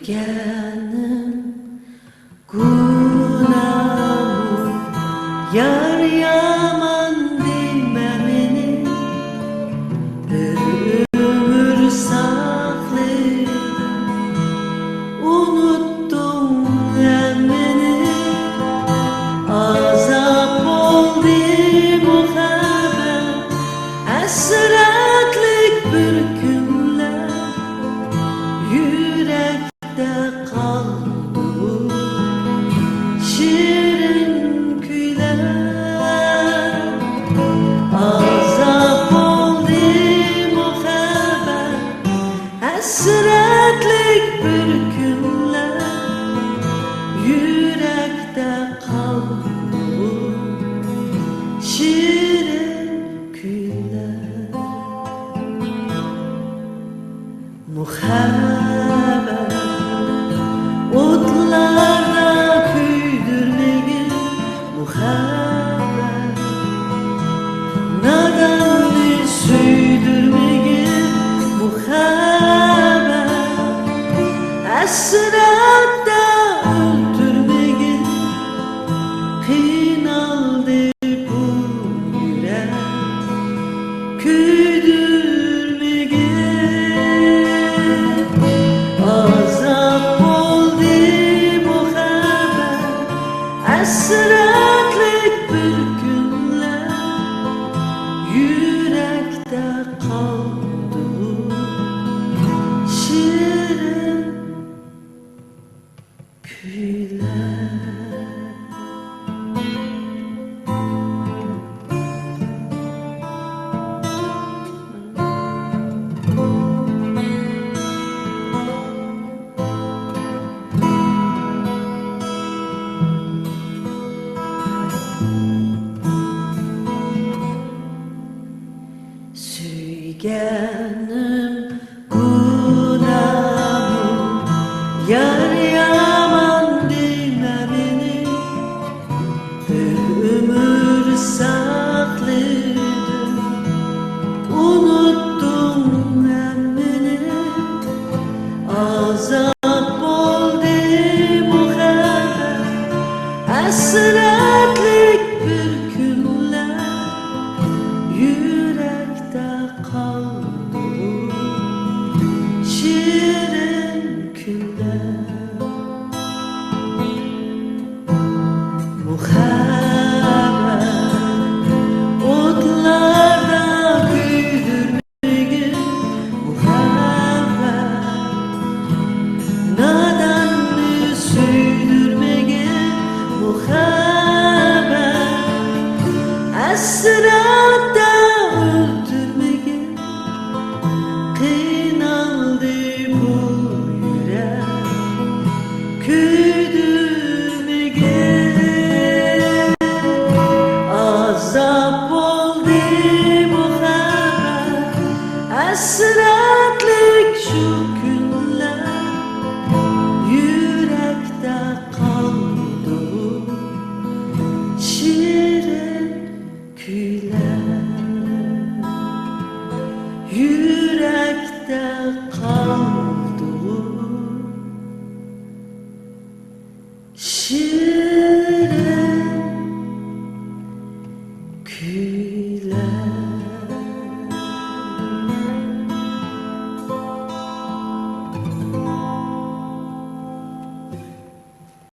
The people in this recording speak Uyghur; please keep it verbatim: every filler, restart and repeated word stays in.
سۆيگەننىڭ گۇناھى، يار يامان دېمە مېنى. بىر ئۆمۈر ساقلىدىم، ئۇنۇتتۇڭ ھەممىنى. ئازاب بولدى مۇھەببەت، ھەسرەتلىك بىر كۈنلەر. يۈرەكتە قالدى شېرىن كۈيلەر. ئازاب بولدى مۇھەببەت، ھەسرەتلىك بىر كۈنلەر. يۈرەكتە قالدى شېرىن كۈيلەر. مۇھەببەت ئوتلاردا كۆيدۈرمىگىن، مۇھەببەت ناداننى سۆيدۈرمىگىن، مۇھەببەت ھەسرەتتە ئۆلتۈرمىگىن. قىينالدى بۇ يۈرەك، كۆيدۈرمىگىن. ئازاب بولدى مۇھەببەت، ھەسرەتلىك بىر كۈنلەر. يۈرەكتە قالدى شېرىن كۈيلەر. سۆيگەننىڭ گۇناھى، يار يامان دېمە مېنى. بىر ئۆمۈر ساقلىدىم، ئۇنۇتتۇم ھەممىنى. ئازاب بولدى مۇھەببەت، ھەسرەتلىك بىر كۈنلەر. يۈرەكتە قالدى شېرىن كۈنلەر. مۇھەببەت ئوتلاردا كۆيدۈرمىگىن، مۇھەببەت ناداننى سۆيدۈرمىگىن، مۇھەببەت ھەسرەتتە ئۆلتۈرمىگىن. قىينالدى بۇ يۈرەك، كۆيدۈرمىگىن. ئازاب بولدى مۇھەببەت، ھەسرەتلىك شۇ كۈنلەر. يۈرەكتە قالدى شېرىن كۈيلەر، يۈرەكتە قالدى شېرىن كۈيلەر.